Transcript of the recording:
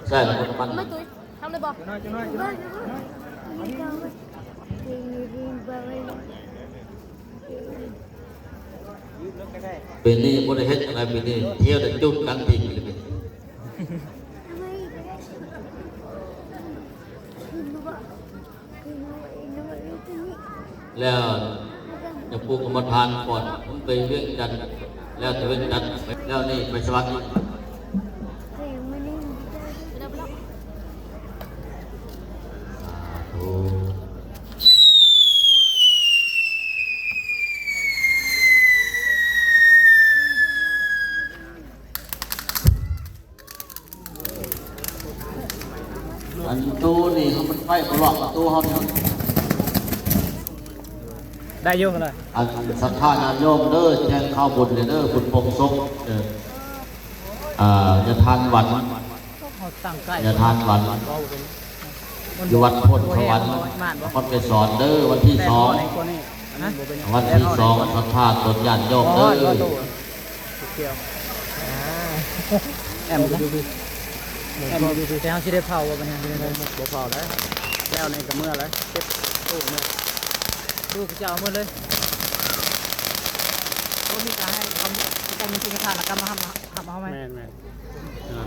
ໃສ່ລະໝົດນ້ຳມັນ ໄມ່ຕຸ້ຍ ທຳເລີຍບໍ່? ປີນີ້ບໍ່ໄດ້ເຮັດຫຍັງ ປີນີ້ທ່ຽວແຕ່ຈູດກັນພິງເລີຍ. ແລ້ວຈະປູກກຳມະຖານກ່ອນ ໄປວຽງຈັນ ແລ້ວຈະວຽງຈັນ ແລ້ວນີ້ໄປສະຫວັນອີກ. ອັນໂຕນີ້ເຮົາມັນໄຟບໍ່ລອກປະຕູເຮົານີ້ ໄດ້ຢູ່ເນາະ. ອັນສັດທາຍາດໂຍມເດີ ແຈ້ງຂ່າວບຸນເດີ ບຸນປົງສົບ ເອີ ອ່າ ຍາທ່ານວັນ ເຮົາຕັ້ງໃກ້ ຍາທ່ານວັນ ຢູ່ວັດໂພນສະຫວັນ ນະຄອນໄກສອນເດີ ວັນທີສອງ ວັນທີສອງ ສັດທາຕົນຍາດໂຍມເດີ. ແອມ ແອມ ແຕ່ເຮົາຊິໄດ້ເຜົາບໍ່ບັດນີ້? ບໍ່ເຜົາແລ້ວ ແລ້ວນີ້ກໍເມືອແລ້ວ ເກັບຕູ້ເມືອ ຕູ້ເຈົ້າເອົາໝົດເລີຍ. ໂອ້ ມີການໃຫ້ເຂົາ ໃຫ້ມີສິນຄ້າ ແລ້ວກໍມາຮັບ ຮັບເອົາໃໝ່. ແມ່ນໆ ອ່າ.